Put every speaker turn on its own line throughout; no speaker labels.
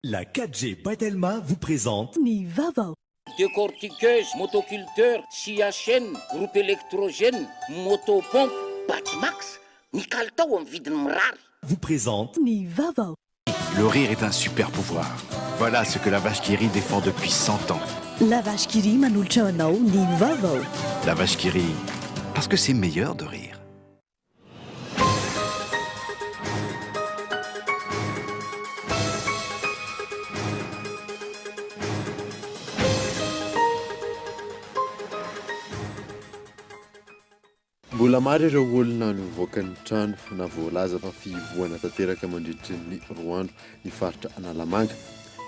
La 4G by Telma vous présente.
Ny vaovao.
Décortiqueuse, motoculteur, scie à chaîne, groupe électrogène, moto pompe, Batimax, ny kalitao amin'ny vidiny mirary.
Vous présente.
Ny vaovao.
Le rire est un super pouvoir. Voilà ce que la vache qui rit défend depuis 100 ans.
La vache qui rit manolotra anao ny vaovao.
La vache qui rit, parce que c'est meilleur de rire.
Mbola maro ireo olona nivoaka ny trano na voalaza fa fihibohana tanteraka mandritry ny roa andro ny faritra Analamanga.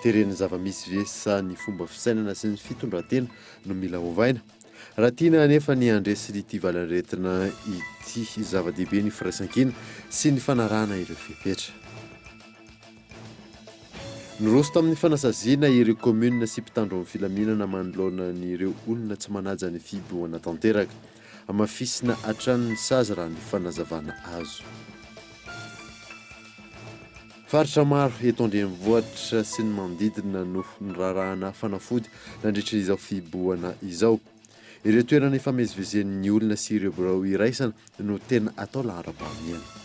Teren'ny zava-misy ve sa ny fomba fisainana sy ny fitondran-tena no mila ovaina? Raha tiana anefa ny handresy ity valanaretina ity, zava-dehibe ny firaisankina sy ny fanarahana ireo fepetra. Niroso tamin'ny fanasaziana ireo kaominina sy mpitandro ny filaminana manoloana an'ireo olona tsy manaja ny fihibohana tanteraka. Hamafisina hatrany ny sazy raha ny fanazavana azo. Faritra maro eto an-drenivohitra sy ny manodidina no nirarahana fanafody nandritra izao fihibohana izao. Ireo toerana ifamezivezen'ny olona sy ireo birao iraisana no tena atao laharam-pahamehana.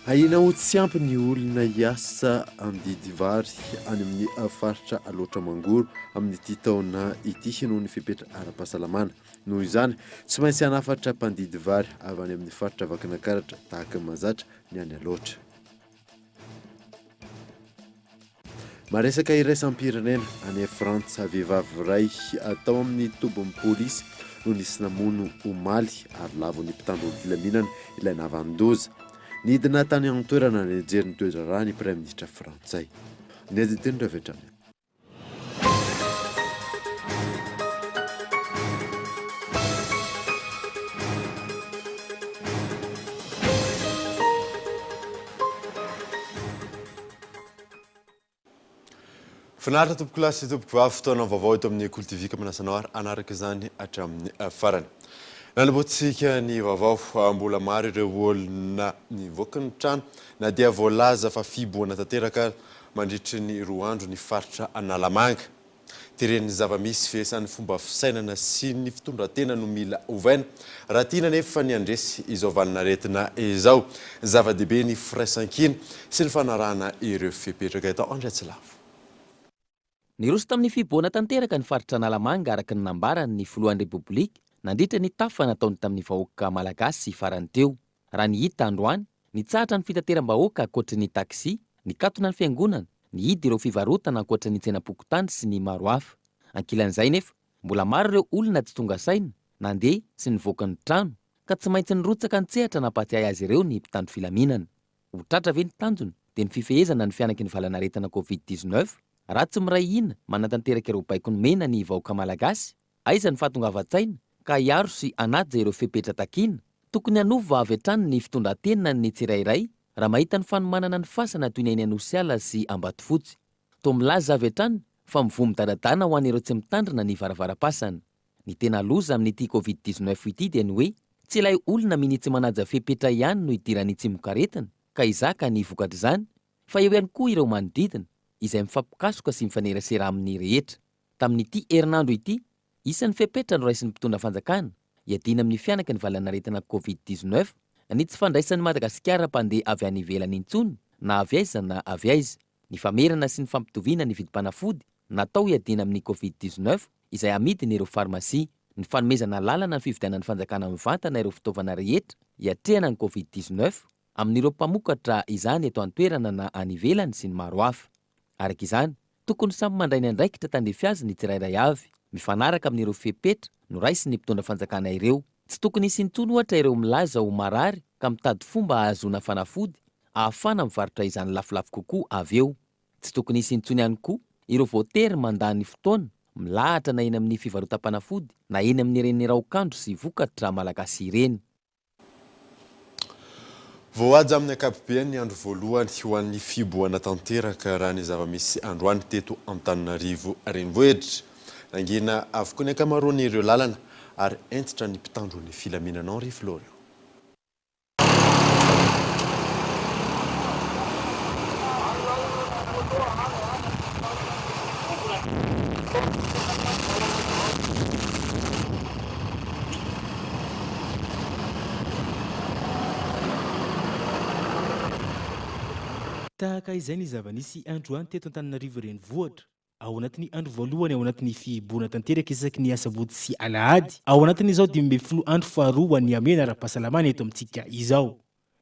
Ahiana ho tsy ampy ny olona hiasa handidy vary any amin'ny faritra Alaotra Mangoro amin'ity taona ity noho ny fepetra ara-pahasalamana. Noho izany, tsy maintsy hanafatra mpandidy vary avy any amin'ny faritra Vakinankaratra tahaka ny mahazatra ny any Alaotra. Maresaka iraisam-pirenena, any Frantsa, vehivavy iray tao amin'ny tobin'ny polisy no nisy namono omaly ary lavon'ny mpitandro ny filaminana ilay nahavanon-doza. Nidina tany an-toerana nijery ny toe-draharaha ny praiminisitra frantsay. Ny adin-teny ireo avy hatrany. Finaritra tompokolahy sy tompokovavy, fotoana vaovao eto amin'ny Kolo TV ka manasa anao ary hanaraka izany hatramin'ny farany. Nanombohantsika ny vaovao, mbola maro ireo olona nivoaka ny trano na dia voalaza fa fihibohana tanteraka ary mandritry ny roa andro ny faritra Analamanga. Teren'ny zava-misy fihesan'ny fomba fisainana sy ny fitondran-tena no mila ovaina raha tiana anefa ny handresy izao valin'aretina izao. Zava-dehibe ny firaisankina sy ny fanarahana ireo fepetra. Gaëtan Andriatsilavo.
Niroso tamin'ny fihibohana tanteraka ny faritra Analamanga araka ny nambaran'ny filohan'ny Repoblika nandritra ny tafa nataony tamin'ny vahoaka Malagasy farany teo. Raha ny hita androany, nitsahatra ny fitateram-bahoaka ankoatry ny taxi, nikatona ny fiangonana, nihidy ireo fivarotana ankoatra ny tsenam-pokontany sy ny maro hafa. Ankilan'izay nefa, mbola maro ireo olona tsy tonga saina, nandeha sy nivoaka ny trano, ka tsy maintsy nirotsaka an-tsehatra nampahatsiahy azy ireo ny mpitandro filaminana. Ho tratra ve ny tanjona, dia ny fifehezana ny fihanaky ny valanaretina Covid 19, raha tsy miray hina manatanteraka ireo baiko nomena ny vahoaka Malagasy? Aiza ny fahatongavan-tsaina ka hiaro sy hanaja ireo fepetra takiana? Tokony hanova avy hatrany ny fitondran-tenany ny tsirairay raha mahita ny fanomanana ny fasana toy ny eny Anosiala sy Ambatofotsy. Toa milaza avy hatrany fa mivoha midaradana ho an'ireo tsy mitandrina ny varavaram-pasana. Ny tena loza amin'ity Covid 19 ity dia ny hoe tsy ilay olona minia tsy manaja fepetra ihany no idiran'ny tsimokaretina ka hizaka ny vokatr'izany fa eo ihany koa ireo manodidina izay mifampikasoka sy mifanerasera aminy rehetra. Tamin'ity herinandro ity, isan'ny fepetra noraisin'ny mpitondra fanjakana hiadiana amin'ny fihanaky ny valanaretina Covid 19 ny tsy fandraisan'i Madagasikara mpandeha avy any ivelany intsony na avy aiza na avy aiza. Ny famerana sy ny fampitoviana ny vidim-panafody natao hiadiana amin'ny Covid 19 izay amidin'ireo farmasia. Ny fanomezana alalana ny fividianan'ny fanjakana mivantana ireo fitaovana rehetra hiatrehana ny Covid 19 amin'ireo mpamokatra izany eto an-toerana na any ivelany sy ny maro hafa. Araka izany, tokony samy mandray ny andraikitra tandrify azy ny tsirairay avy, mifanaraka amin'ireo fepetra noraisin'ny mpitondra fanjakana ireo. Tsy tokony hisy intsony ohatra ireo milaza ho marary ka mitady fomba hahazoana fanafody ahafahana mivarotra izany lafolafo kokoa avy eo. Tsy tokony hisy intsony ihany koa ireo voatery mandany fotoana milahatra na eny amin'ny fivarotam-panafody na eny amin'ireny raokandro sy vokatra malagasy ireny.
Voahaja amin'ny ankapobeny ny andro voalohany ho an'ny fihibohana tanteraka raha ny zava-misy androany teto Antananarivo Renivohitra. Nangina avokoa ny ankamaroan'ireo lalana ary hentitra ny mpitandro ny filaminana Henri Florian.
Tahaka izay ny zava-nisy androany teto Antananarivo Renivohitra, ao anatin'ny andro voalohany ao anatin'ny fihibohana tanteraka isaky ny asabotsy sy alahady, ao anatin'izao 15 andro faharoa ho an'ny hamehana ara-pahasalamana eto amintsika izao.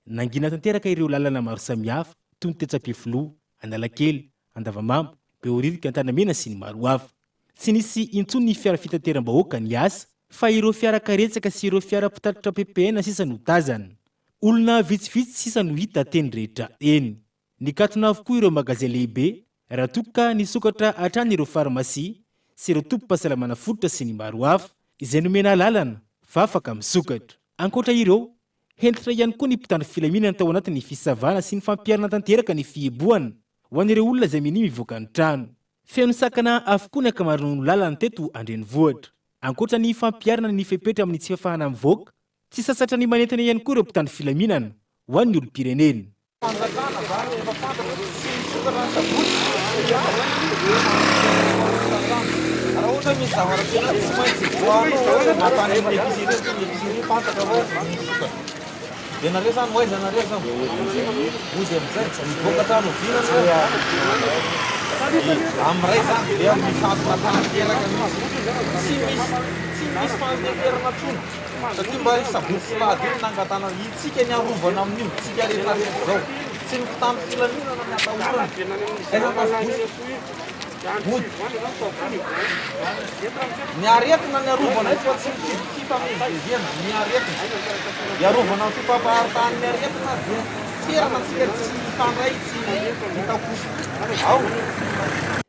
Nangina tanteraka ireo lalana maro samihafa, toy ny tetsy Ampefiloha, Analakely, Andavamamba, Behoririka, Antanamena sy ny maro hafa. Tsy nisy intsony ny fiara fitateram-bahoaka niasa, fa ireo fiara karetsaka sy ireo fiara mpitatitra ppn sisa no tazana. Olona vitsivitsy sisa no hita teny rehetra eny. Nikatona avokoa ireo magazay lehibe, raha toa ka nisokatra hatrany ireo farmasia sy ireo tobim-pahasalamana fototra sy ny maro hafa, izay nomena alalana fa afaka misokatra. Ankoatra ireo, hentitra ihany koa ny mpitandro filaminana tao anatin'ny fisavana sy ny fampiharana tanteraka ny fihibohana ho an'ireo olona izay minia mivoaka ny trano. Feno sakana avokoa ny ankamaroan'ny lalana teto an-drenivohitra. Ankoatra ny fampiharana ny fepetra amin'ny tsy fahafahana mivoaka, tsy sasatra ny manentana ihany koa ireo mpitandro filaminana ho an'ny olom-pirenena.
Fanjakana zany efa fantatra hoe tsy misokatra ny sabotsy dia raha ohatra hoe misy zavatra tena tsy maintsy voahanao hoe mankany amin'ny épicerie satria ny épicerie fantatra hoe misokatra dia nareo zany ho aiza nareo zao mody amizay mivoaka trano oviana nareo amin'ray zany dia mikatona tanteraka mihitsy tsy misy tsy misy fandeferana tsony Satria mba io sabotsy sy lahady io no nangatana itsika ny arovana amin'io, tsika rehetra rehetra izao. Tsy ny mpitandro filaminana ny atahorana. Aiza ny pasibosy? Mody. Ny aretina ny arovana eto fa tsy ny fifamezivezena, ny aretina. Iarovana ny fifampaharitahan'ny aretina dia ferana antsika tsy hifandray, tsy hitakosoka. Ao.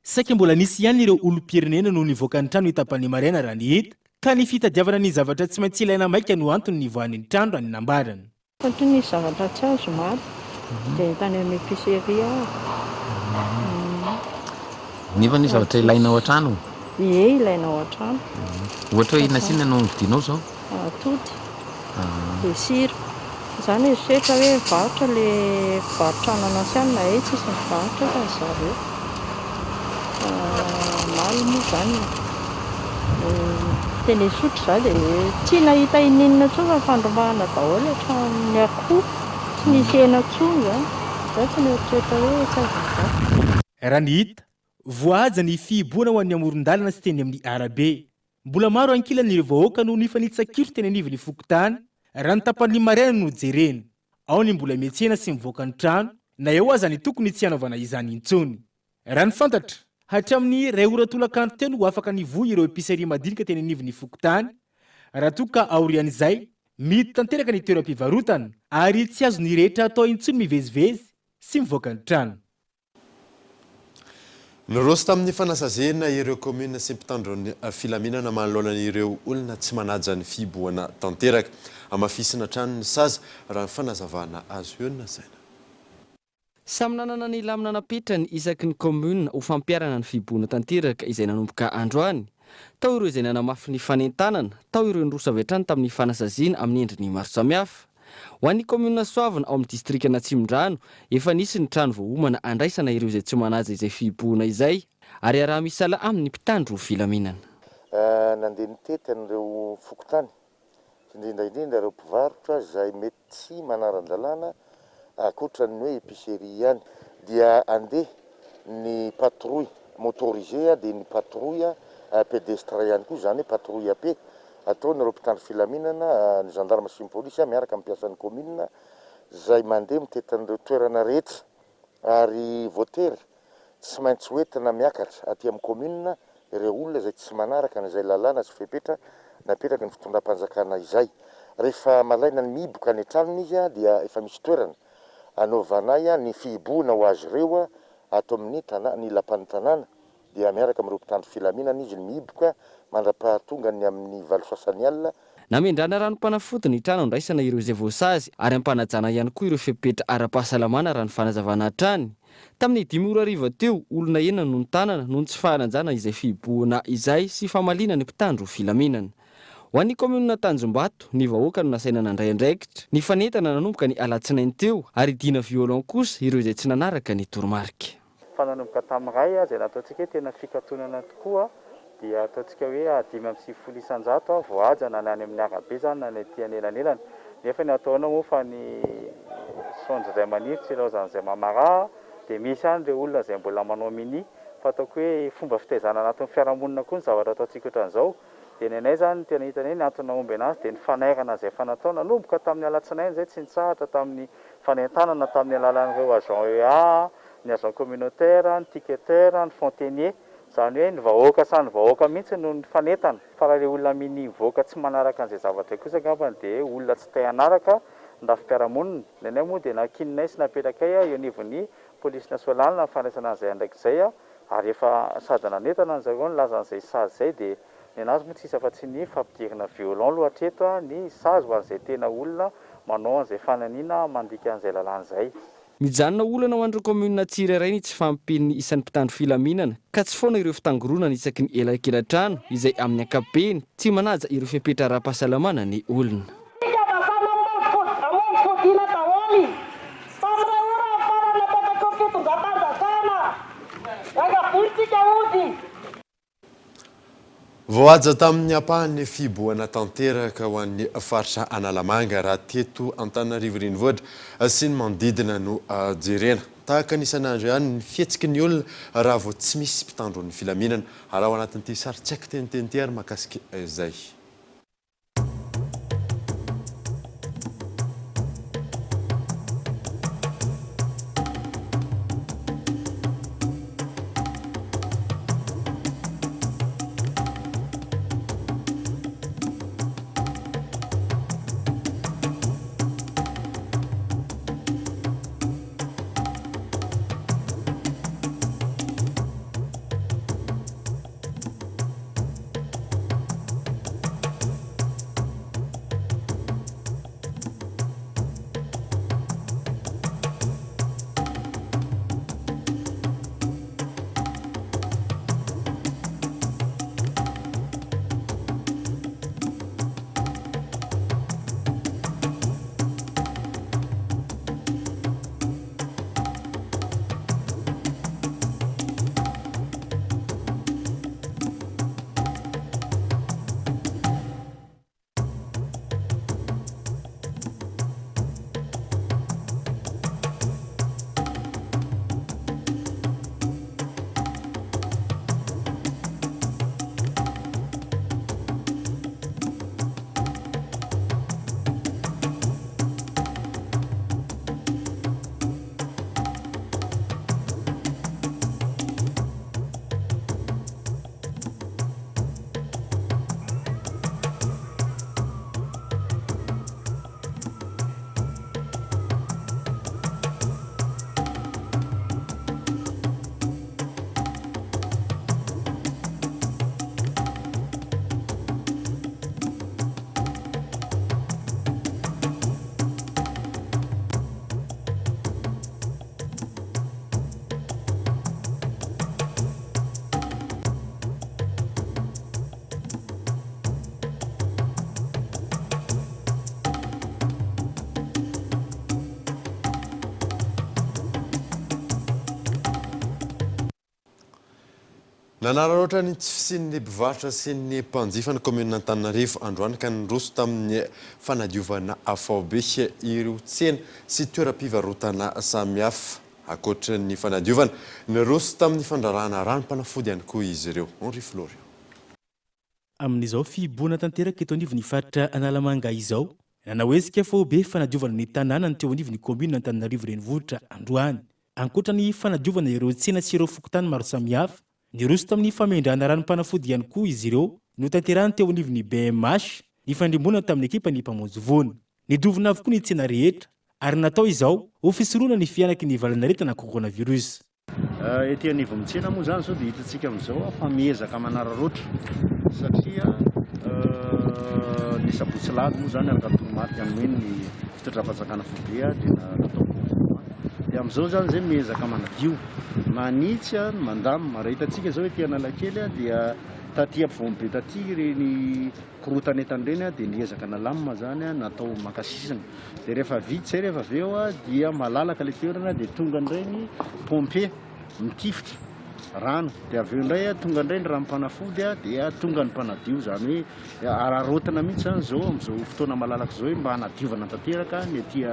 Saika mbola nisy ihany ireo olom-pirenena no nivoaka ny trano hita-pan'ny maraina raha ny hita. Ka ny fitadiavana ny zavatra tsy maintsy ilaina maika no antony nivoahany ny trano raha ny nambarany.
Satria nisy zavatra tsy azo omaly dia tany amin'ny épicerie aho.
Nefa ny zavatra ilaina ao an-trano?
Ie, ilaina ao an-trano.
Ohatra hoe inona sy inona no novidianao izao?
Atody, dia sira. Za nieritreritra hoe mivarotra le mpivarotra anana sy anona eh tsisy mivarotra fa ry zareo fa omaly moa zany teny Isotry za dia tsy nahita ininona intsony fa nifandrombahana daholo hatramin'ny akoho tsy nisy hena intsony zany za tsy nieritreritra hoe tsy azo mivarotra.
Raha ny hita, voahaja ny fihibohana ho an'ny amoron-dalana sy teny amin'ny arabe. Mbola maro ankilany ireo vahoaka no nifanitsa-kitro teny anivon'ny fokontany raha ny tapany maraina no jerena. Ao ny mbola miantsena sy mivoaka ny trano na eo aza ny tokony tsy hanaovana izany intsony. Raha ny fantatra, hatramin'ny iray ora tolakandro teo no afaka nivoha ireo épicerie madinika teny anivon'ny fokontany raha toa ka aorian'izay, mihidy tanteraka ny toeram-pivarotana ary tsy azon'ny rehetra atao intsony mivezivezy sy mivoaka ny trano.
Niroso tamin'ny fanasaziana ireo kaominina sy mpitandro ny filaminana manoloana ireo olona tsy manaja ny fihibohana tanteraka. Hamafisina hatrany ny sazy, raha ny fanazavana azo eo no lazaina.
Samy nanana ny lamina napetrany isaky ny kaominina ho fampiharana ny fihibohana tanteraka izay nanomboka androany. Tao ireo izay nanamafy ny fanentanana, tao ireo niroso avy hatrany tamin'ny fanasaziana amin'ny endriny maro samihafa. Ho an'ny kaominina Soavina ao amin'ny distrikan'Atsimondrano, efa nisy ny trano voaomana handraisana ireo izay tsy manaja izay fihibohana izay ary iaraha-misalahy amin'ny mpitandro filaminana.
Nandeha nitety an'ireo fokontany, indrindra indrindra ireo mpivarotra izay mety tsy manara-dalàna ankoatra ny hoe épicerie ihany dia andeha ny patrouille motorisée dia ny patrouille pédestre ihany koa, izany hoe patrouille à pied Ataon'ireo mpitandro filaminana, ny zandarma sy ny polisy miaraka amin'ny mpiasan'ny kaominina izay mandeha mitety an'ireo toerana rehetra ary voatery tsy maintsy hoentina miakatra aty amin'ny kaominina ireo olona izay tsy manaraka an'izay lalàna sy fepetra napetraky ny fitondram-panjakana izay. Rehefa malaina ny mihiboka any an-tranony izy dia efa misy toerana anaovanay ny fihibohana ho azy ireo ato amin'ny tanà, ny lapan'ny tanàna. dia miaraka amin'ireo mpitandro filaminana izy no mihiboka mandra-pahatongany amin'ny valo sasany alina.
Namendrana ranom-panafody ny trano andraisana ireo izay voasazy ary ampanajana ihany koa ireo fepetra ara-pahasalamana raha ny fanazavana hatrany. Tamin'ny dimy ora hariva teo, olona enina no notanana noho ny tsy fahanajana izay fihibohana izay sy famaliana ny mpitandro filaminana. Ho an'ny kaominina Tanjombato, ny vahoaka no nasaina nandray andraikitra. Nifanentana nanomboka ny alatsinainy teo ary dina violon kosa ireo izay tsy nanaraka ny toromarika.
Fa nanomboka tamin'ny iray izay nataontsika hoe tena fikatonana tokoa dia ataontsika hoe 95% voahaja na ny any amin'ny arabe izany na ny aty anelanelany. Nefa ny atao ahoana moa fa ny saonjo izay maniry tsy ilaozan'izay mamaraha. Dia misy ihany ireo olona izay mbola manao minia fa ataoko hoe fomba fitaizana anatin'ny fiarahamonina koa ny zavatra ataontsika ohatran'izao. Dia ny anay izany ny tena hitanay ny antony nahomby anazy dia ny fanairana izay efa natao nanomboka tamin'ny alatsinainy izay tsy nitsahatra tamin'ny fanentanana tamin'ny alalan'ireo agent EA, ny agent communautaire, ny ticketeur, ny fontainier. Izany hoe ny vahoaka samy vahoaka mihitsy no nifanentana. Fa raha ilay olona minia mivoaka tsy manaraka an'izay zavatra izay kosa angambany dia olona tsy te hanaraka ny rafi-piarahamonina. Ny anay moa dia nankininay sy napetrakay eo anivon'ny polisy nasionaly ny fandraisana an'izay andraikitra izay ary efa sady nanentana an-dry zareo nilaza an'izay sazy izay dia ny anazy moa tsisy afa-tsy ny fampidirana violon aloha hatreto ny sazy ho an'izay tena olona manao an'izay fananiana mandika an'izay lalàna izay.
Mijanona ho olana ho an'ireo kaominina tsirairay ny tsy fahampian'ny isan'ny mpitandro filaminana ka tsy foana ireo fitangoronana isaky ny elakelan-trano izay amin'ny ankapobeny tsy manaja ireo fepetra ara-pahasalamana ny olona.
Tsika da samy hamonjy fodiana daholo. Tamin'ireo ora farany napetraky ny fitondram-panjakana. Iangaviana tsika hody.
Voahaja tamin'ny ampahany fihibohana tanteraka ho an'ny faritra Analamanga raha teto Antananarivo Renivohitra sy ny manodidina no jerena. Tahaka ny isan'andro ihany ny fihetsiky ny olona raha vao tsy misy mpitandro ny filaminana. Araho anatin'ity sary tsy haiko teniteny ity ary mahakasika izay. Nanararaotra ny tsy fisian'ny mpivarotra sy ny mpanjifa ny kaominina Antananarivo androany ka niroso tamin'ny fanadiovana faobe ireo tsena sy toeram-pivarotana samihafa. Ankoatra ny fanadiovana, niroso tamin'ny fandrarahana ranom-panafody ihany koa izy ireo. Henri Florian.
Amin'izao fihibohana tanteraka eto anivon'ny faritra Analamanga izao, nanao hetsika faobe fanadiovana ny tanàna ny teo anivon'ny kaominina Antananarivo Renivohitra androany. Ankoatra ny fanadiovana ireo tsena sy ireo fokontany maro samihafa, niroso tamin'ny famendrahana ranom-panafody ihany koa izy ireo, notanterahiny teo anivon'ny BMH, nifandrimbona tamin'ny ekipan'ny mpamonjy voina. Nidovina avokoa ny tsena rehetra ary natao izao ho fisorohana ny fihanaky ny valanaretina coronavirus.
Ety anivon'ny tsena moa izany izao dia hitantsika amin'izao fa miezaka manararaotra satria ny sabotsy alahady moa izany araka ny toromarika nomen'ny fitondram-panjakana foibe dia natao confinement. Dia amin'izao izany izay miezaka manadio, manitsy, mandamina. Raha hitantsika izao ety Analakely dia taty ampovoany be taty ireny korotan'entana ireny dia niezaka nalamina izany, natao maka sisiny. Dia rehefa vita izay rehefa avy eo dia malalaka ilay toerana dia tonga indray ny pompier mitifitra. rano dia avy eo indray tonga indray ny ranom-panafody dia tonga ny mpanadio, izany hoe araraotina mihitsy izany izao amin'izao fotoana malalaka izao hoe mba hanadiovana tanteraka ny aty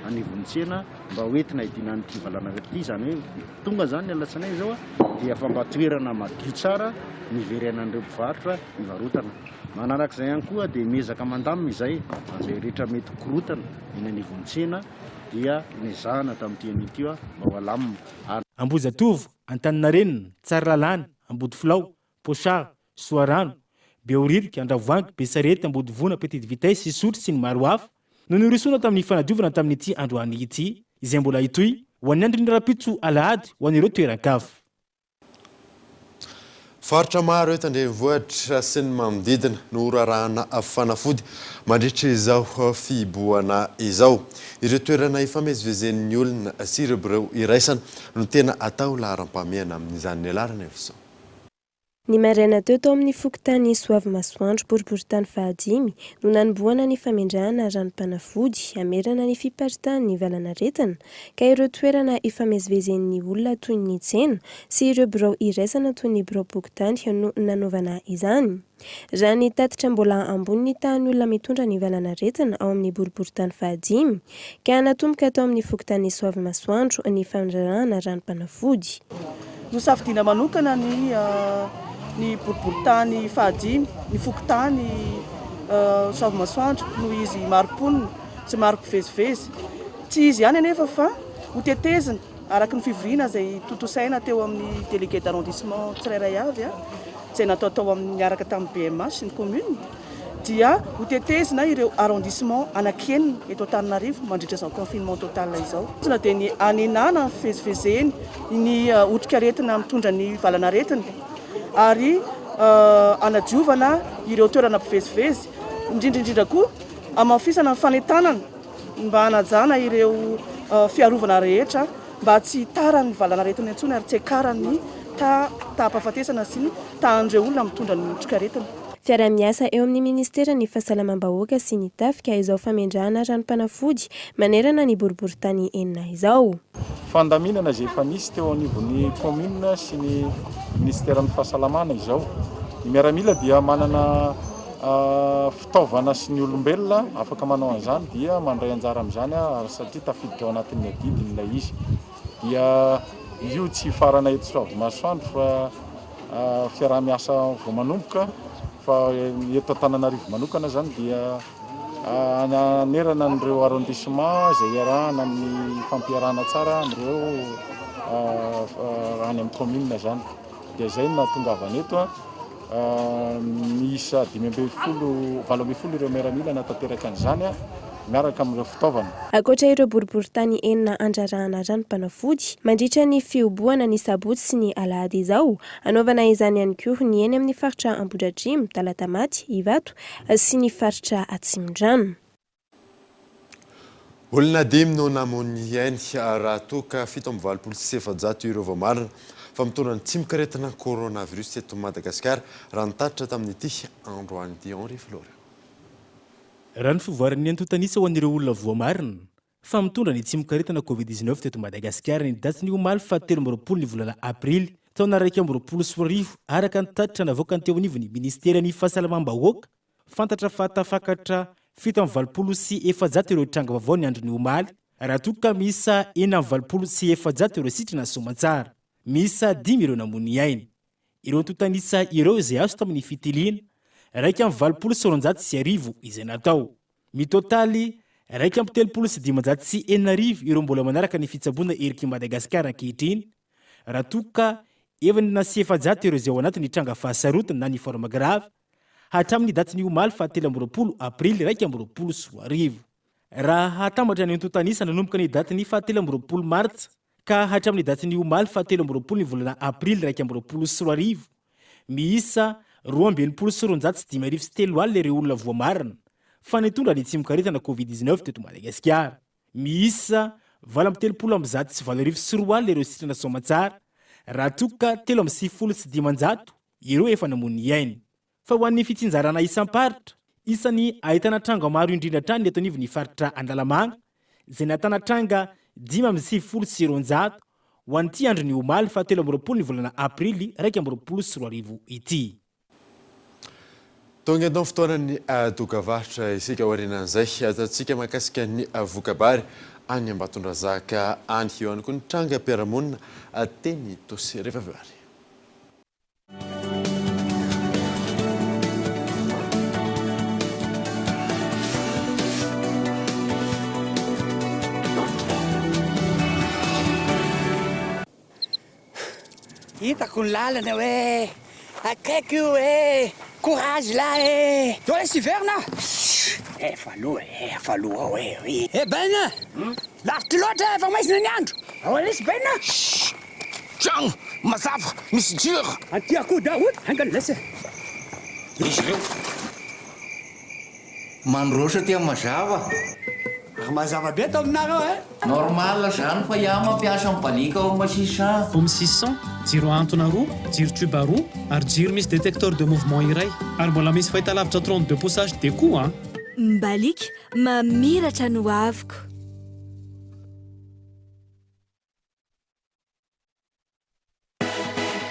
anivon'ny tsena mba ho entina hidiana an'ity valanaretina ity, izany hoe tonga izany ny alatsinainy izao dia efa mba toerana madio tsara ny hiverenan'ireo mpivarotra hivarotana. Manarak'izay ihany koa dia miezaka mandamina izay an'izay rehetra mety korontana eny anivon'ny tsena dia nezahana tamin'ity anio ity mba ho alamina ary
Ambohijatovo, Antaninarenina, Tsaralalàna, Ambodifilao, Pochard, Soarano, Behoririka, Andravoahangy, Besarety, Ambodivona, Petite Vitesse, Isotry sy ny maro hafa no nirosoana tamin'ny fanadiovana tamin'ity androany ity, izay mbola hitohy ho an'ny andron'ny rahampitso alahady ho an'ireo toeran-kafa.
Faritra maro eto an-drenivohitra sy ny manodidina no horarahana fanafody mandritra izao fihibohana izao. Ireo toerana ifamezivezen'ny olona sy ireo birao iraisana no tena atao laharam-pahamehana amin'izany. Ny alarana Evosoa.
Ny maraina teo tao amin'ny fokontany Soavimasoandro, boriborintany fahadimy, no nanombohana ny famendrahana ranom-panafody hamerana ny fiparitahan'ny valanaretina, ka ireo toerana ifamezivezen'ny olona toy ny tsena sy ireo birao iraisana toy ny biraom-pokontany no nanaovana izany. Raha ny tatitra mbola ambony ny tahan'ny olona mitondra ny valanaretina ao amin'ny boriborintany fahadimy, ka natomboka tao amin'ny fokontany Soavimasoandro ny fandrarahana ranom-panafody.
Nosafidiana manokana ny ny boriborintany fahadimy, ny fokontany Soavimasoandro noho izy maro mponina sy maro mpivezivezy. Tsy izy ihany anefa fa hotetezina araka ny fivoriana izay tontosaina teo amin'ny délégué d'arrondissement tsirairay avy izay natao tao amin'ny niaraka tamin'ny BMH sy ny commune dia hotetezina ireo arrondissement anankienina eto Antananarivo mandritra izao confinement total izao. Tanjona dia ny hanenana ny fivezivezeny ny otrikaretina mitondra ny valanaretina ary hanadiovana ireo toerana mpivezivezy, indrindra indrindra koa hamafisana ny fanentanana mba hanajana ireo fiarovana rehetra mba tsy hitaran'ny valanaretina intsony ary tsy hiakaran'ny taham-pahafatesana sy ny tahan'ireo olona mitondra ny otrikaretina.
Fiaraha-miasa eo amin'ny ministeran'ny Fahasalamam-bahoaka sy ny Tafika izao famendrahana ranom-panafody manerana ny boriborintany enina izao.
Fandaminana izay efa nisy teo anivon'ny commune sy ny minisiteran'ny fahasalamana izao. Ny miaramila dia manana fitaovana sy ny olombelona afaka manao an'izany dia mandray anjara amin'izany ary satria tafiditra ao anatin'ny adidiny ilay izy. Dia io tsy hifarana eto Soavimasoandro fa fiaraha-miasa vao manomboka fa eto Antananarivo manokana izany dia Hanerana an'ireo arrondissement izay iarahana amin'ny fampiarahana tsara amin'ireo any amin'ny commune izany. Dia izay no nahatongavana eto. Miisa 15, 18 ireo miaramila nahatanteraka an'izany miaraka amin'ireo fitaovana.
Ankoatra ireo boriborintany enina andrarahana ranom-panafody, mandritra ny fihobohana ny sabotsy sy ny alahady izao, hanaovana izany ihany koa ny eny amin'ny faritra Ambohidratrimo, Talatamaty, Ivato, sy ny faritra Atsimondrano.
Olona dimy no namoy ny ainy raha toa ka 487 ireo voamarina fa mitondra ny tsimokaretina coronavirus eto Madagasikara, raha ny tatitra tamin'ity androany ity. Henri Florent.
Raha ny fivoaran'ny antontan'isa ho an'ireo olona voamarina fa mitondra ny tsimokaretina Covid 19 teto Madagasikara ny datin'ny omaly faha 23 ny volana aprily taona 2021 araka ny tatitra navoakan'ny teo anivon'ny ministeran'ny fahasalamam-bahoaka. Fantatra fa tafakatra 487 ireo tranga vaovao ny andron'ny omaly raha toa ka miisa 486 ireo sitrana soamantsara. Miisa dimy ireo namoy ny ainy. Ireo antontan'isa ireo izay azo tamin'ny fitiliana 1281 izay natao. Mitotaly 631 ireo mbola manaraka ny fitsaboana eriky Madagasikara ankehitriny, raha toa ka 406 ireo izay ao anatin'ny tranga fahasarotana na ny forme grave, hatramin'ny datin'ny omaly faha 23 aprily 2021. Raha hatambatra ny antontan'isa nanomboka ny datin'ny faha 23 martsa ka hatramin'ny datin'ny omaly faha 23 ny volana aprily 2021, Miisa 262 52 ireo olona voamarina fa nitondra ny tsimokaretina Covid 19 teto Madagasikara. Miisa 238 200 ireo sitrana soamantsara raha toa ka 593 ireo efa namoy ny ainy. Fa ho an'ny fitsinjarana isam-paritra, isan'ny ahitana tranga maro indrindra hatrany ny eto anivon'ny faritra Analamanga, izay nahatana tranga 295. ho an'ity andron'ny omaly faha 23 ny volana aprily 2021 ity.
Tonga eto amin'ny fotoanan'ny dokavarotra isika aorianan'izay ahitantsika mahakasika ny voka-bary any Ambatondrazaka any. Eo ihany koa ny trangam-piarahamonina teny Itaosy rehefa avy eo ary.
Hitako ny lalana hoe akaiky io e! Courage lah e! Zao lesy hiverina ah! Efa aloha e, efa aloha ao e! Eh Ben a! Lavitra loatra efa maizina ny andro! Ao lesy Ben a! Shh!
Tragno mazava misy jiro.
Aty akoho daholo, haingana lesy e!
Izy ireo.
Mandroso aty amin'ny mazava.
Ary mazava be ato aminareo eh!
Normal zany fa iah mampiasa mibaliaka home 600.
Home 600, jiro ahantona roa, jiro tube roa, ary jiro misy détecteur de mouvement iray. Ary mbola misy fahitalavitra 32 pouces HD koa an!
Mbaliaka, mamiratra ny hoaviko.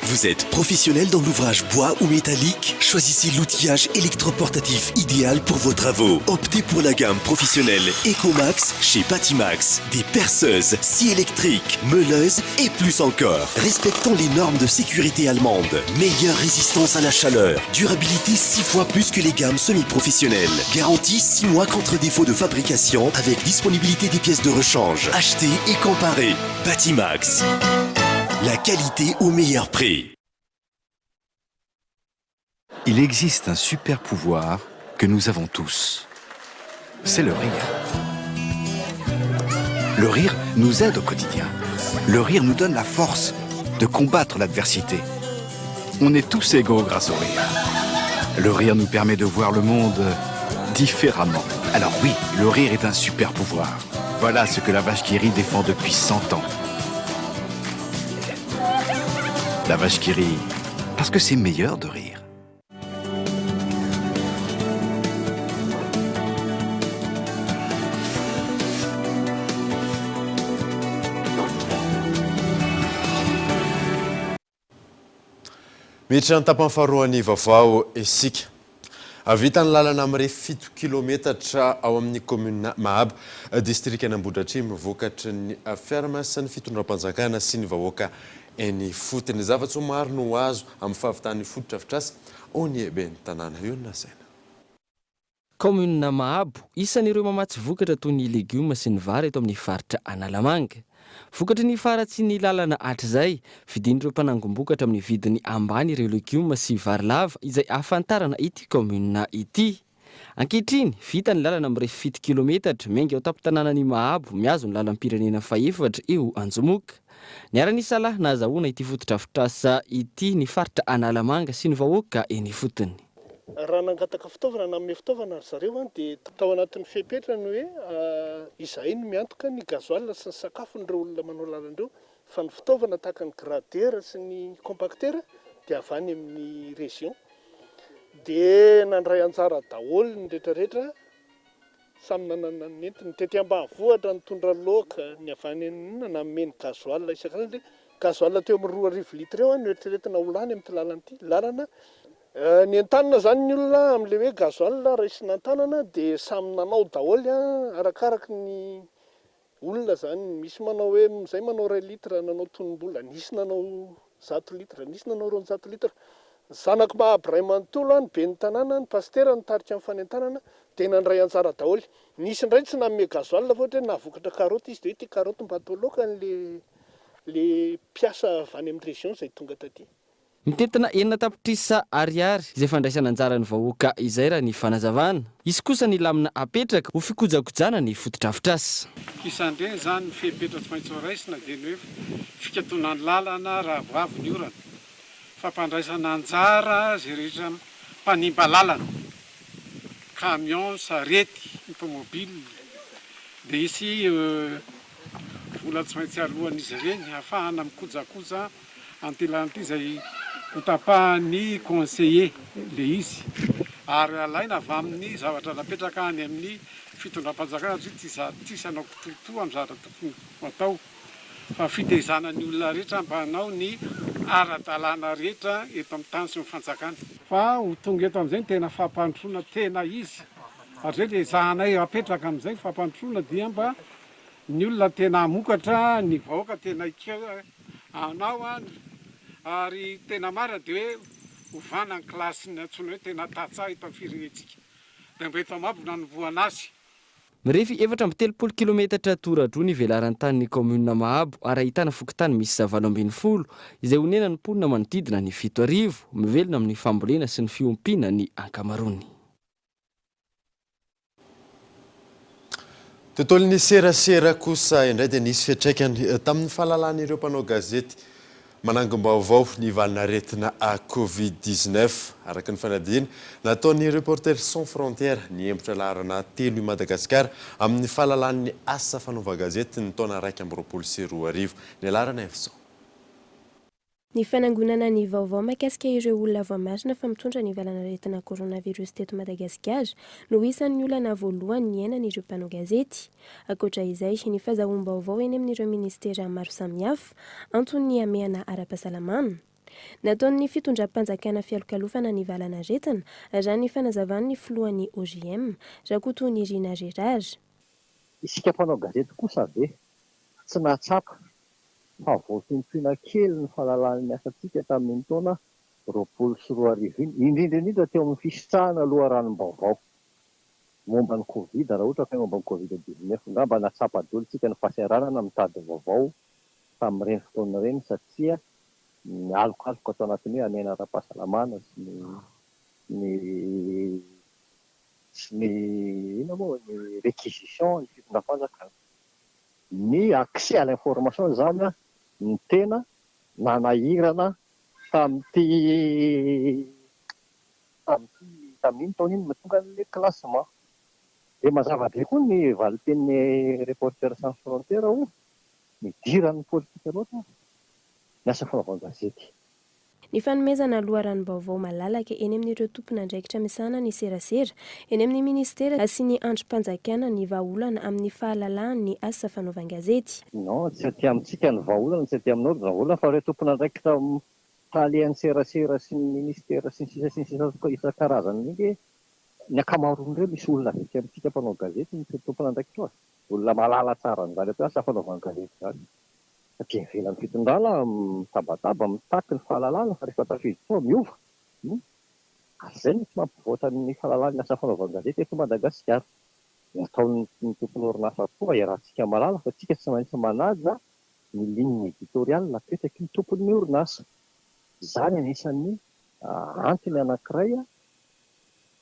Vous êtes professionnel dans l'ouvrage bois ou métallique? Choisissez l'outillage électroportatif idéal pour vos travaux. Optez pour la gamme professionnelle Ecomax chez Batimax. Des perceuses, scies électriques, meuleuses et plus encore. Respectant les normes de sécurité allemandes. Meilleure résistance à la chaleur. Durabilité 6 fois plus que les gammes semi-professionnelles. Garantie 6 mois contre défaut de fabrication avec disponibilité des pièces de rechange. Achetez et comparez. Batimax. La qualité au meilleur prix.
Il existe un super pouvoir que nous avons tous. C'est le rire. Le rire nous aide au quotidien. Le rire nous donne la force de combattre l'adversité. On est tous égaux grâce au rire. Le rire nous permet de voir le monde différemment. Alors oui, le rire est un super pouvoir. Voilà ce que la vache qui rit défend depuis 100 ans. La vache qui rit, parce que c'est meilleur de rire.
Miditra ny tapany faharoan'ny vaovao isika. Vita ny lalana mirefy fito kilometatra ao amin'ny kaominina Mahabo, distrikan'Ambohidratrimo, vokatry ny fiarahamiasan'ny fitondram-panjakana sy ny vahoaka eny ifotony. Zava-tsoa maro no ho azo amin'ny fahavitan'ny fotodrafitrasa, hoy ny ben'ny tanàna. Io no lazaina.
Kaominina Mahabo, isan'ireo mamatsy vokatra toy ny legioma sy ny vary eto amin'ny faritra Analamanga. Vokatry ny faharatsian'ny lalana hatrizay, vidian'ireo mpanangom-bokatra amin'ny vidiny ambany ireo legioma sy vary lava izay ahafantarana ity kaominina ity. Ankehitriny, vita ny lalana mirefy fito kilometatra miainga ao tampon-tanànan'i Mahabo mihazo ny lalam-pirenena fahefatra eo Anjomoka. Niara-nisalahy nahazahoana ity fotodrafitrasa ity ny faritra Analamanga sy ny vahoaka eny ifotony.
Raha nangataka fitaovana na nanome fitaovana ry zareo dia tao anatin'ny fepetra ny hoe izahay no miantoka ny gasoil sy ny sakafon'ireo olona manao lalana ireo fa ny fitaovana tahaka ny grader sy ny compacteur dia avy any amin'ny région. Dia nandray anjara daholo ny rehetra rehetra, samy nanana ny nentiny. Ny tety ambanivohitra nitondra laoka, ny avy any inona nanome ny gasoil isan-karazany. Gasoil teo amin'ny 2000 litres eo no eritreretina ho lany amin'ity lalana ity. Lalana Nentanina izany ny olona amin'ilay hoe gasoil raisina an-tanana dia samy nanao daholo an, arakaraky ny olona izany, misy manao hoe izay manao iray litre nanao tonom-bola, nisy nanao zato litre, nisy nanao 200 litre. Ny zanak'i Mahabo iray manontolo an, ny ben'ny tanàna, ny pasitera nitarika ny fanentanana dia nandray anjara daholo. Nisy indray tsy nanome gasoil fa ohatra hoe nahavokatra karaoty izy dia hoe ity karaoty mba atao laoka an'ilay ilay mpiasa avy any amin'ny région izay tonga taty.
Mitentina enina tapitrisa ariary izay fandraisana anjaran'ny vahoaka izay raha ny fanazavana. Hisy kosa ny lamina apetraka ho fikojakojana ny fotodrafitrasa.
Isan'ireny izany ny fepetra tsy maintsy horaisina dia ny hoe fikatonan'ny lalana raha vao avy ny orana, fampandraisana anjara izay rehetra mpanimba lalana, camion, sarety, ny tomobile, dia hisy vola tsy maintsy aloan'izy ireny hahafahana mikojakoja Antilanty izay hotapahan'ny conseiller le izy ary alaina avy amin'ny zavatra napetraka any amin'ny fitondram-panjakana satria tsy tsisy hanao kitoatoa amin'ny zavatra tokony ho atao. Fa fitaizana ny olona rehetra mba hanao ny ara-dalàna rehetra eto amin'ny tany sy ny fanjakana. Fa ho tonga eto amin'izay ny tena fampandrosoana tena izy. Ary izay dia ezahanay apetraka amin'izay fampandrosoana dia mba ny olona tena hamokatra, ny vahoaka tena hanao ary tena marina dia hoe ovana ny kilasin'ny antsoina hoe tena tantsaha eto amin'ny firenentsika. Dia mba eto Amabo no nanombohana azy.
Mirefy 34 kilometatra tora-droa ny velaran-tanin'ny kaominina Mahabo ary ahitana fokontany miisa 18 izay onenan'ny mponina manodidina ny 7000, mivelona amin'ny fambolena sy ny fiompiana ny ankamaroany.
Tontolon'ny serasera kosa indray dia nisy fiantraikany tamin'ny fahalalan'ireo mpanao gazety Manangom-baovao ny valin'aretina Covid 19. Araka ny fanadihadiana nataon'ny Reporters Sans Frontières, nihemotra laharana telo i Madagasikara amin'ny fahalalan'ny asa fanaovan-gazety ny taona 2021. Ny laharana Evson.
Ny fanangonana ny vaovao mahakasika ireo olona voamarina fa mitondra ny valanaretina coronavirus teto Madagasikara no isan'ny olana voalohany niainan'ireo mpanao gazety. Ankoatra izay, ny fazahoam-baovao eny amin'ireo minisitera maro samihafa, anton'ny hamehana ara-pahasalamana. Nataon'ny fitondram-panjakana fialokalofana ny valanaretina, raha ny fanazavan'ny filohan'ny OJM, Rakotonirina Gérard.
Isika mpanao gazety kosa ve tsy nahatsapa fa voafintohina kely ny fahalalan'ny asantsika tamin'iny taona 2020 iny, indrindra indrindra teo amin'ny fisitrahana loharanom-baovao momba ny Covid, raha ohatra ka hoe momba ny Covid 19, angamba nahatsapa daholo isika ny fahasahiranana mitady vaovao tamin'ireny fotoana ireny satria nialokaloka tao anatin'ny hoe hamehana ara-pahasalamana sy ny ny sy ny inona moa ny réquisition ny fitondram-panjakana. Ny accès à l'information izany no tena nanahirana tamin'ity tamin'ity tamin'iny taona iny nahatonga an'ilay classement. Dia mazava be koa ny valin-tenin'ny Reporters sans frontières hoe nidiran'ny politika loatra ny asa fanaovan-gazety.
Ny fanomezana loharanom-baovao malalaka eny amin'ireo tompon'andraikitra misahana ny serasera eny amin'ny minisitera sy ny andrim-panjakana ny vahaolana amin'ny fahalalahan'ny asa fanaovan-gazety.
Non, tsy aty amintsika ny vahaolana, tsy aty aminao ny vahaolana fa ireo tompon'andraikitra talehan'ny serasera sy ny minisitera sy ny sisa sy ny sisa isan-karazany ireny ange ny ankamaroan'ireo misy olona avy aty amintsika mpanao gazety no tompon'andraikitra ao e! Olona mahalala tsara an'izany atao hoe asa fanaovan-gazety izany. Aty ivelan'ny fitondrana mitabataba mitaky ny fahalalana fa rehefa tafiditra ao miova hum ary izay no tsy mampivoatra ny fahalalana ny asa fanaovan-gazety eto Madagasikara. Ny ataon'ny tompon'orinasa koa iarahantsika mahalala fa tsika tsy maintsy manaja ny ligne éditoriale napetraky ny tompon'ny orinasa. Izany anisan'ny antony anankiray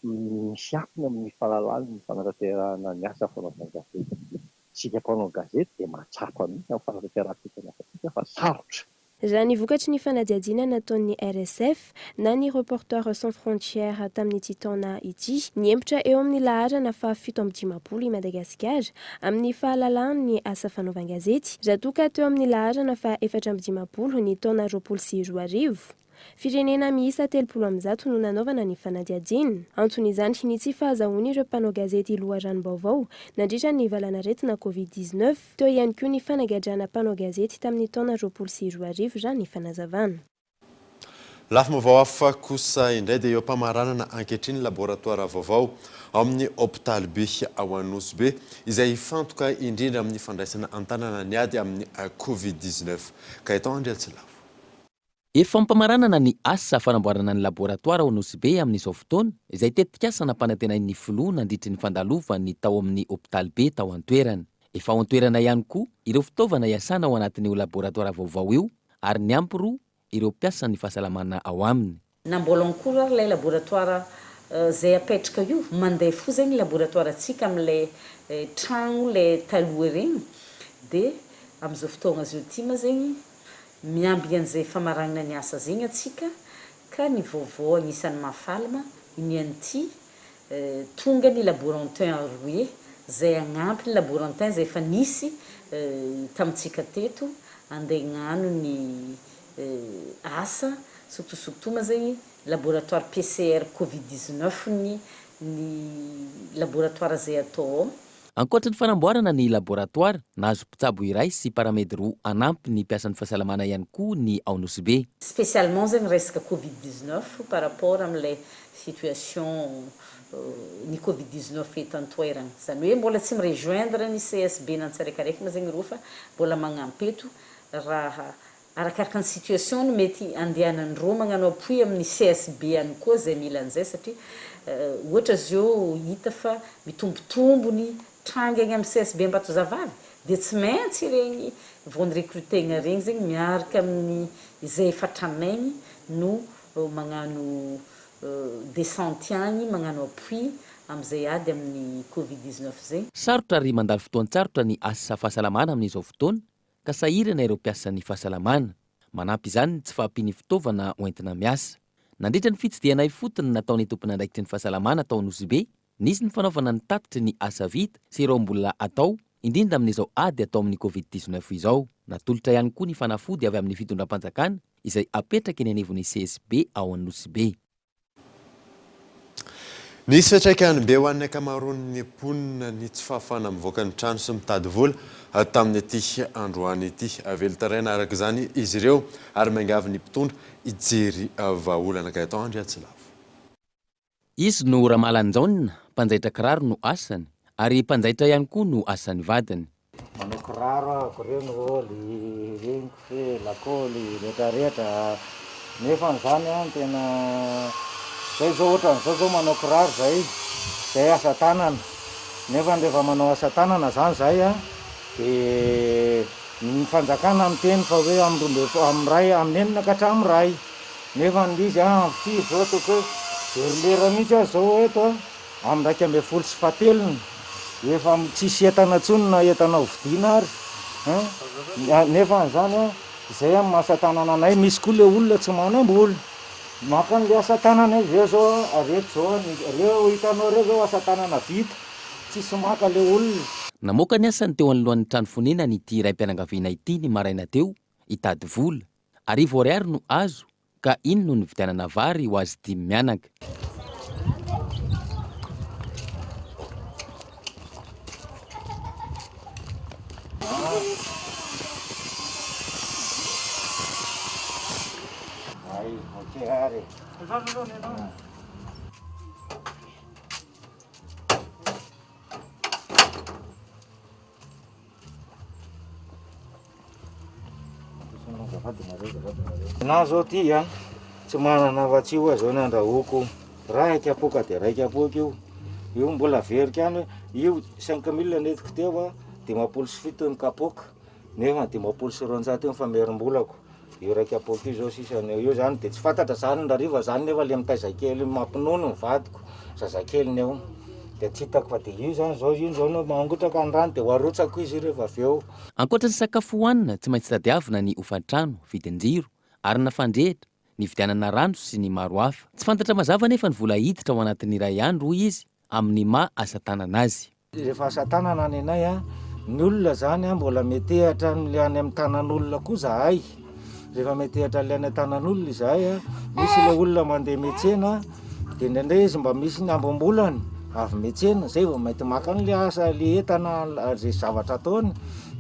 misy akony amin'ny fahalalana ny fanatanterahana ny asa fanaovan-gazety. Isika mpanao gazety dia mahatsapa mihitsy amin'ny fanatanterahantsika ny asantsika fa sarotra.
Raha ny vokatry ny fanadihadiana nataon'ny RSF na ny Reporters sans frontières tamin'ity taona ity, nihemotra eo amin'ny laharana faha 57 i Madagasikara amin'ny fahalalahan'ny asa fanaovan-gazety, raha toa ka teo amin'ny laharana faha 54 ny taona 2020. Firenena miisa 130 no nanaovana ny fanadihadiana. Anton'izany ny tsy fahazahoan'ireo mpanao gazety loharanom-baovao nandritra ny valanaretina Covid 19. Teo ihany koa ny fanagadrana mpanao gazety tamin'ny taona 2020 raha ny fanazavana.
Lafim-baovao hafa kosa indray dia eo am-pamaranana ankehitriny ny laboratoara vaovao ao amin'ny hopitaly be ao Anosibe izay hifantoka indrindra amin'ny fandraisana an-tanana ny ady amin'ny Covid 19. Gaëtan Andriantsilavo.
Efa am-pamaranana ny asa fanamboarana ny laboratoara ao Nosy-Be amin'izao fotoana, izay tetikasa nampanantenain'ny filoha nandritry ny fandalovany tao amin'ny hopitaly be tao an-toerana. Efa ao an-toerana ihany koa ireo fitaovana hiasana ao anatin'io laboratoara vaovao io ary niampy roa ireo mpiasan'ny fahasalamana ao aminy.
Na mbola en cours ary ilay laboratoire zay apetraka io, mandeha fo zegny laboratoire tsika amle tragno le taloha regny de amizao fotoagna zao ty ma zegny miambigny an'izay famaragnana ny asa zegny atsika ka ny vaovao agnisan'ny mahafaly ma ny an'ity tonga ny laborantin aroe zay agnampy ny laborantin zay efa nisy tamintsika teto andeha hagnano ny asa, surtout surtout ma zegny laboratoire PCR covid 19 ny ny laboratoire zay atao ao.
Ankoatra ny fanamboarana ny laboratoara, nahazo mpitsabo iray sy paramedy roa hanampy ny mpiasan'ny fahasalamana ihany koa ny ao Nosy Be.
Spécialement zegny resaka covid 19 par rapport amle situation ny covid 19 eto antoerana. Zany hoe mbola tsy mi-rejoindre ny CSB n'Antsirakaraiky ma zegny ireo fa mbola magnampy eto raha Arakaraka ny situation no mety andehanan-drô magnano appui amin'ny CSB ihany koa zay mila an'izay satria ohatra zao hita fa mitombotombo ny tranga egny amin'ny CSB Ambatozavavy dia tsy maintsy iregny vao ni-recruter-gna regny zegny miaraka amin'ny izay efa tranainy no magnano descente agny magnano appui amin'izay ady amin'ny covid 19 zay.
Sarotra ary mandalo fotoan-tsarotra ny asa fahasalamana amin'izao fotoana ka sahirana ireo mpiasan'ny fahasalamana. Manampy izany ny tsy fahampian'ny fitaovana hoentina miasa. Nandritra ny fitsidihana ifotony nataon'ny tompon'andraikitry ny fahasalamana tao Anosibe, nisy ny fanaovana ny tatitry ny asa vita sy ireo mbola atao, indrindra amin'izao ady atao amin'ny Covid 19 izao. Natolotra ihany koa ny fanafody avy amin'ny fitondram-panjakana izay apetraka eny anivon'ny CSB ao Anosibe.
Nisy fiantraikany be ho an'ny ankamaroan'ny mponina ny tsy fahafahana mivoaka ny trano sy mitady vola tamin'ity androany ity. Velon-taraina araka izany izy ireo ary miangavy ny mpitondra hijery vahaolana. Gaëtan Andriatsilavo.
Izy no Ramalanjaona, mpanjaitra kiraro no asany, ary mpanjaitra ihany koa no asan'ny vadiny.
Manao kiraro ahako reny ôly, regny kofehy, lakôly, retraretra, nefa zany an tena zay zao ohatran'izao zao manao kiraro zay, zay asa tanana, nefa rehefa manao asa tanana zany zay an de ny fanjakana miteny fa hoe amin'ny 12 amin'ny iray amin'ny enina ka hatramin'ny iray, nefa ny izy an amin'ny firy zao ataoko hoe very lera mihitsy aho zao eto an. Amin'ny 11 sy fahatelony, efa tsisy entana intsony na entana ho vidiana ary an, nefa an'izany an, izay amin'ny maha asa tanana anay, misy koa ilay olona tsy manam-bola, maka an'ilay asa tanana izy, ireo izao an, ireto izao an, ireo hitanao ireo izao asa tanana vita, tsisy maka ilay olona.
Namoaka ny asany teo anoloan'ny trano fonenany ity raim-pianakaviana ity ny maraina teo hitady vola. Arivo ariary no azo ka iny no nividianana vary ho azy dimy mianaka.
Na zao ty a, tsy manana afa-tsy io aho zao ny andrahoako, ray kapoaka de ray kapoaka io, io mbola averiko ihany hoe io 5000 nentiko teo a, 57 ny kapoaka nefa 250 io ny famerim-bolako. Io iraika kapoaka io zao sisa ny eo io zany de tsy fantatra zany ny hariva zany nefa le mitaiza kely mampinono ny vadiko zazakeliny eo de tsy hitako fa de io zany zao io zao no mangotraka ny rano de ho arotsako izy rehefa avy eo.
Ankoatra ny sakafo hohanina, tsy maintsy tadiavina ny hofan-trano, vidin-jiro, arina fandrehitra, nividianana rano sy ny maro hafa. Tsy fantatra mazava anefa ny vola hiditra ao anatin'ny iray andro, hoy izy, amin'ny maha asa tanana azy.
Rehefa asa tanana ny anay a, ny olona zany a mbola metehatra an'le any amin'ny tanan'olona koa zahay, rehefa metehatra an'le any an-tanan'olona izahay a, misy le olona mandeha metsena de indraindray izy mba misy ny ambim-bolany avy metsena, zay vao mety maka an'le asa le entana zay zavatra ataony,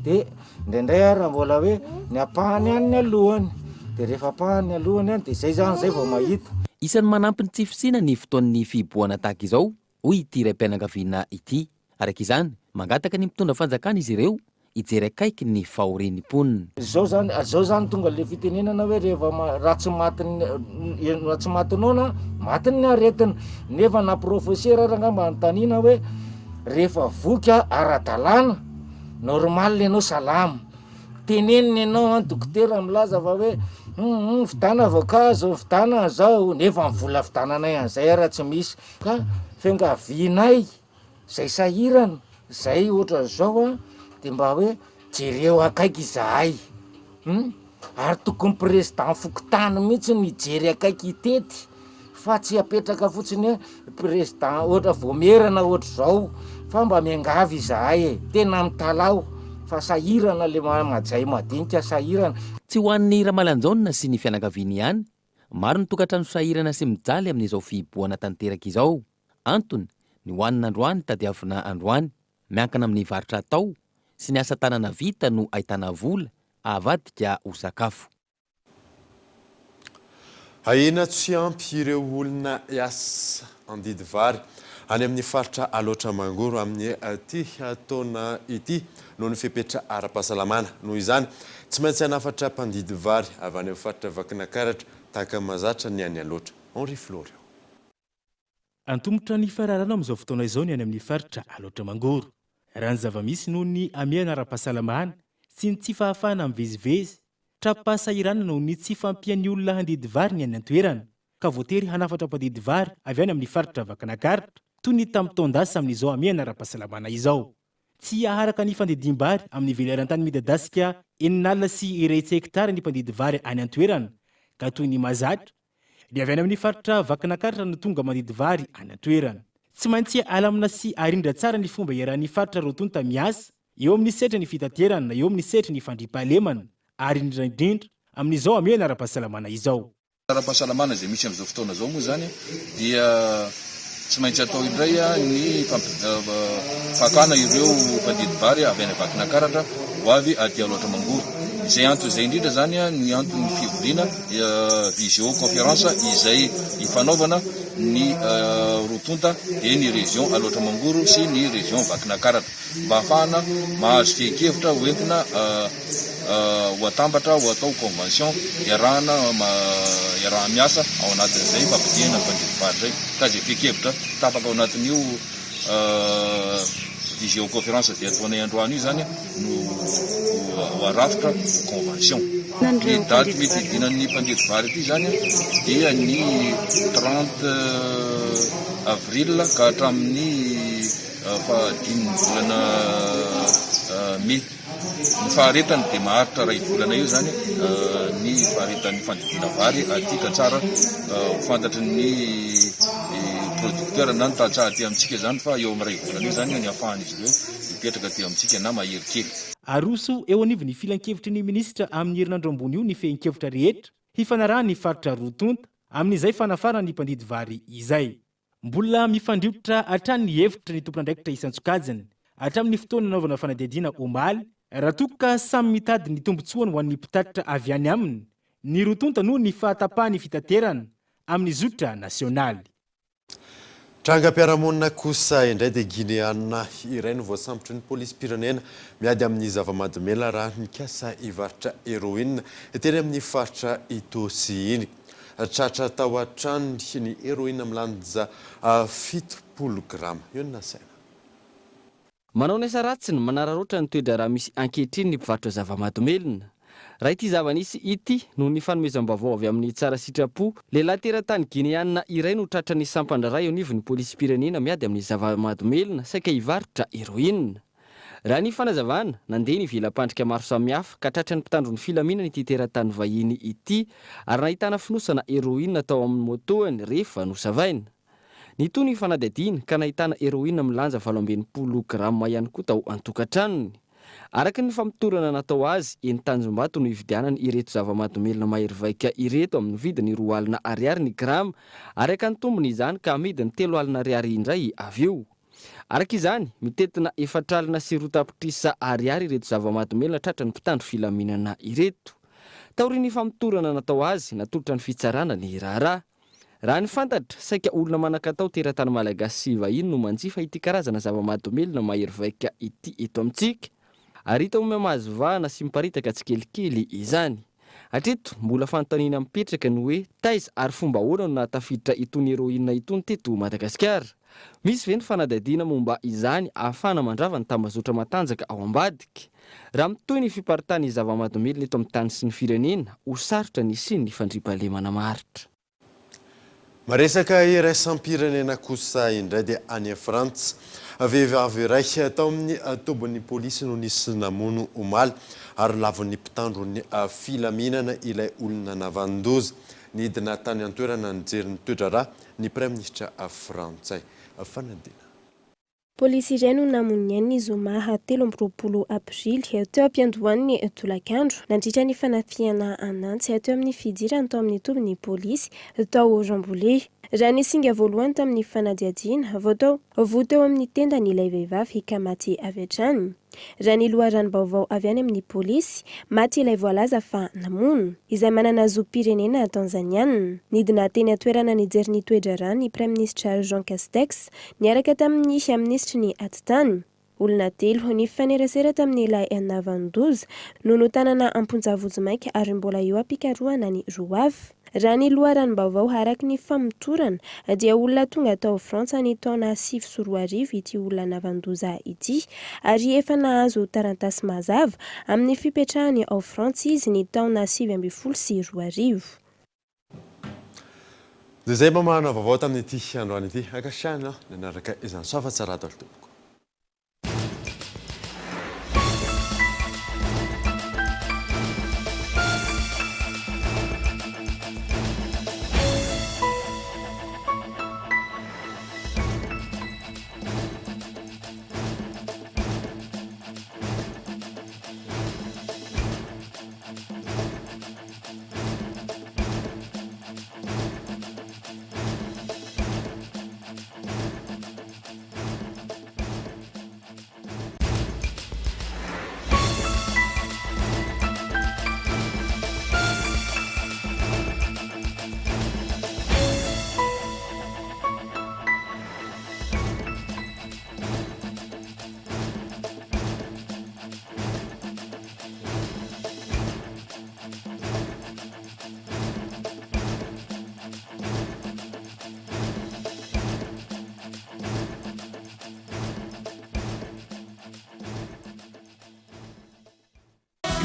de indraindray ary raha mbola hoe ny ampahany ihany ny alohany, de rehefa ampahany ny alohany de zay zany zay vao mahita.
Isan'ny manampy ny tsy fisiana ny fotoan'ny fihibohana tahaka izao hoy ity raim-pianakaviana ity. Araka izany, mangataka ny mpitondra fanjakana izy ireo hijery akaiky ny fahorian'ny mponina.
Zao zany, zao zany tonga le fitenenana hoe rehefa raha tsy matin'ny raha tsy maty noana matin'ny aretina, nefa na professeur ary angamba anontaniana hoe rehefa voky ara-dalàna normal ianao salama, tenenina ianao an dokotera milaza fa hoe hum vidana voankazo, vidana an'izao, nefa ny vola vidananay an'izay ara tsy misy. Ka fiangavianay zay sahirana zay ohatran'izao an, de mba hoe jereo akaiky izahay hum, ary tokony président fokontany mihitsy no hijery akaiky hitety fa tsy apetraka fotsiny hoe président ohatra vaomierana ohatr'izao fa mba miangavy izahay e, tena mitalaho fa sahirana le majay madinika sahirana.
Tsy ho an'i Ramalanjaona sy ny fianakaviany ihany Maro ny tokantrano sahirana sy mijaly amin'izao fihibohana tanteraka izao. Antony, ny hohanina androany tadiavina androany. Miankina amin'ny varotra atao sy ny asa tanana vita no ahitana vola avadika ho sakafo.
Ahiana tsy ampy ireo olona hiasa handidy vary any amin'ny faritra Alaotra Mangoro amin'ity taona ity noho ny fepetra ara-pahasalamana. Noho izany, tsy maintsy hanafatra mpandidy vary avy any amin'ny faritra Vakinakaratra tahaka ny mahazatra ny any Alaotra. Henri Florian.
Antomotra ny fararano amin'izao fotoana izao ny any amin'ny faritra Alaotra Mangoro. Raha ny zava-misy noho ny hamehana ara-pahasalamana sy ny tsy fahafahana mivezivezy, tra-pahasahiranana noho ny tsy fahampian'ny olona handidy vary ny any an-toerana, ka voatery hanafatra mpandidy vary avy any amin'ny faritra Vakinakaratra, toy ny tamin'ny taon-dasa amin'izao hamehana ara-pahasalamana izao. Tsy haharaka ny fandidiam-bary amin'ny velaran-tany midadasika 160 hektara ny mpandidy vary any an-toerana, ka toy ny mahazatra, Ny avy any amin'ny faritra Vakinakaratra no tonga mandidy vary any an-toerana. Tsy maintsy alamina sy arindra tsara ny fomba iarahan'ny faritra roa tonta miasa, eo amin'ny sehatry ny fitaterana, eo amin'ny sehatry ny fandriampahalemana, ary indrindra indrindra amin'izao hamehana ara-pahasalamana izao.
Ara-pahasalamana izay misy amin'izao fotoana izao moa izany dia tsy maintsy atao indray ny fakana ireo mpandidy vary avy any Vakinakaratra ho avy aty Alaotra Mangoro. Izay antony izay indrindra izany ny anton'ny fivoriana visio conférence izay ifanaovana ny roa tonta dia ny région Alaotra Mangoro sy ny région Vakinakaratra mba hahafahana mahazo fehin-kevitra hoentina ho atambatra ho atao convention iarahana iaraha-miasa ao anatin'izay fampidihana ny mpandidy vary izay ka izay fehin-kevitra tapaka ao anatin'io visio conférence izay ataonay androany io izany no ho arafitra ho convention. Ny daty mety hidinan'ny mpandidy vary aty izany dia ny 30 avril ka hatramin'ny fahadimin'ny volana mai. Ny faharetany dia maharitra iray volana eo izany ny faharetan'ny fandidiana vary aty ka tsara ho fantatry ny producteur na ny tantsaha aty amintsika izany fa eo amin'ny iray volana eo izany ny ahafahan'izy ireo mipetraka aty amintsika na mahery kely.
Aroso eo anivon'ny filankevitry ny minisitra amin'ny herinandro ambony io ny fehin-kevitra rehetra hifanarahan'ny faritra roa tonta amin'izay fanafarana ny mpandidy vary izay. Mbola mifandrirotra hatrany ny hevitry ny tompon'andraikitra isan-tsokajiny hatramin'ny fotoana nanaovana fanadihadiana omaly, raha toa ka samy mitady ny tombontsoany ho an'ny mpitatitra avy any aminy ny roa tonta noho ny fahatapahan'ny fitaterana amin'ny zotra nasionaly.
Trangam-piarahamonina kosa indray dia Gineana iray no voasambotry ny polisim-pirenena miady amin'ny zava-mahadomelina raha nikasa hivarotra heroine teny amin'ny faritra Itaosy iny. Tratra tao an-tranony ny heroine milanja 70 grama. Eo no nasaina.
Manao ny asa ratsiny, manararaotra ny toe-draharaha misy ankehitriny ny mpivarotra zava-mahadomelina. Raha ity zava-nisy ity, noho ny fanomezam-baovao avy amin'ny tsara sitrapo, lehilahy teratany Gineana iray no tratran'ny sampan-draharaha eo anivon'ny polisim-pirenena miady amin'ny zava-mahadomelina saika hivarotra heroine. Raha ny fanazavana, nandeha ny vela-pandrika maro samihafa ka tratran'ny mpitandro ny filaminana ity teratany vahiny ity ary nahitana fonosana heroine tao amin'ny moto-ny rehefa nosavaina. Nitohy ny fanadihadiana ka nahitana heroine milanja 68 grama ihany koa tao an-tokantranony. Araka ny famotorana natao azy, eny Tanjombato no ividianany ireto zava-mahadomelina mahery vaika ireto amin'ny vidiny 20 ariary ny grama ary akany tombony izany ka amidiny 30 ariary indray avy eo. Araka izany, mitentina 204 tapitrisa ariary ireto zava-mahadomelina tratran'ny mpitandro filaminana ireto. Taorian'ny famotorana natao azy, natolotra ny fitsarana ny raharaha. Raha ny fantatra, saika olona manan-katao teratany malagasy sy vahiny no manjifa ity karazana zava-mahadomelina mahery vaika ity eto amintsika. Ary hita ho mihamahazo vahana sy miparitaka tsikelikely izany. Hatreto, mbola fanontaniana mipetraka ny hoe taiza ary fomba ahoana no nahatafiditra itony heroine itony teto Madagasikara? Misy ve ny fanadihadiana momba izany ahafahana mandrava ny tambazotra matanjaka ao ambadika? Raha mitohy ny fiparitahan'ny zava-mahadomelina eto amin'ny tany sy ny firenena, ho sarotra ny hisian'ny fandriampahalemana maharitra.
Maresaka iraisam-pirenena kosa indray dia any Frantsa. Vehivavy iray tao amin'ny tobin'ny polisy no nisy namono omaly ary lavon'ny mpitandro ny filaminana ilay olona navanon-doza. Nidina tany an-toerana nijery ny toe-draharaha ny praiminisitra frantsay. Fanadina.
Polisy iray no namono ny ainy ny zoma 23 aprily teo am-piandohan'ny tolakandro, nandritra ny fanafihana an'antsy teo amin'ny fidirany tao amin'ny tobin'ny polisy tao Rambouillet. Raha ny singa voalohany tamin'ny fanadihadiana, vao tao voa teo amin'ny tendany ilay vehivavy ka maty avy hatrany. Raha ny loharanom-baovao avy any amin'ny polisy, maty ilay voalaza fa namono, izay manana zom-pirenena Tanzaniana. Nidina teny an-toerana nijery ny toe-draharaha ny Praiminisitra Jean Castex, niaraka tamin'ny minisitry ny Atitany. Olona telo nifanerasera tamin'ilay nahavanon-doza no notanana am-ponja vonjimaika ary mbola eo am-pikarohana ny roa hafa. Raha ny loharanom-baovao araka ny famotorana dia olona tonga tao Frantsa ny taona 2009 ity olona nahavanon-doza ity ary efa nahazo tarantasy mazava amin'ny fipetrahany ao Frantsa izy ny taona 2019.
Dia izay mba manana vaovao tamin'ity androany ity. Ankasitrahana nanaraka izany. Soa fa tsara daholo tompoko.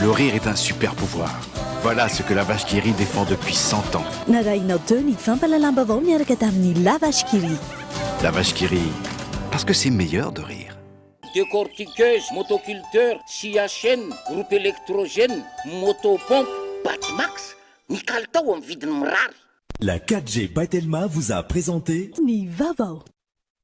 Le rire est un super pouvoir. Voilà ce que la vache qui rit défend depuis 100 ans.
Narahinao teo ny fampahalalam-baovao miaraka tamin'ny La Vache qui rit.
La vache qui rit, parce que c'est meilleur de rire.
Décortiqueuse, motoculteur, scie à chaîne, groupe électrogène, moto pompe, Batimax, ny kalitao amin'ny vidiny mirary.
La 4G by Telma vous a présenté
Ny vaovao.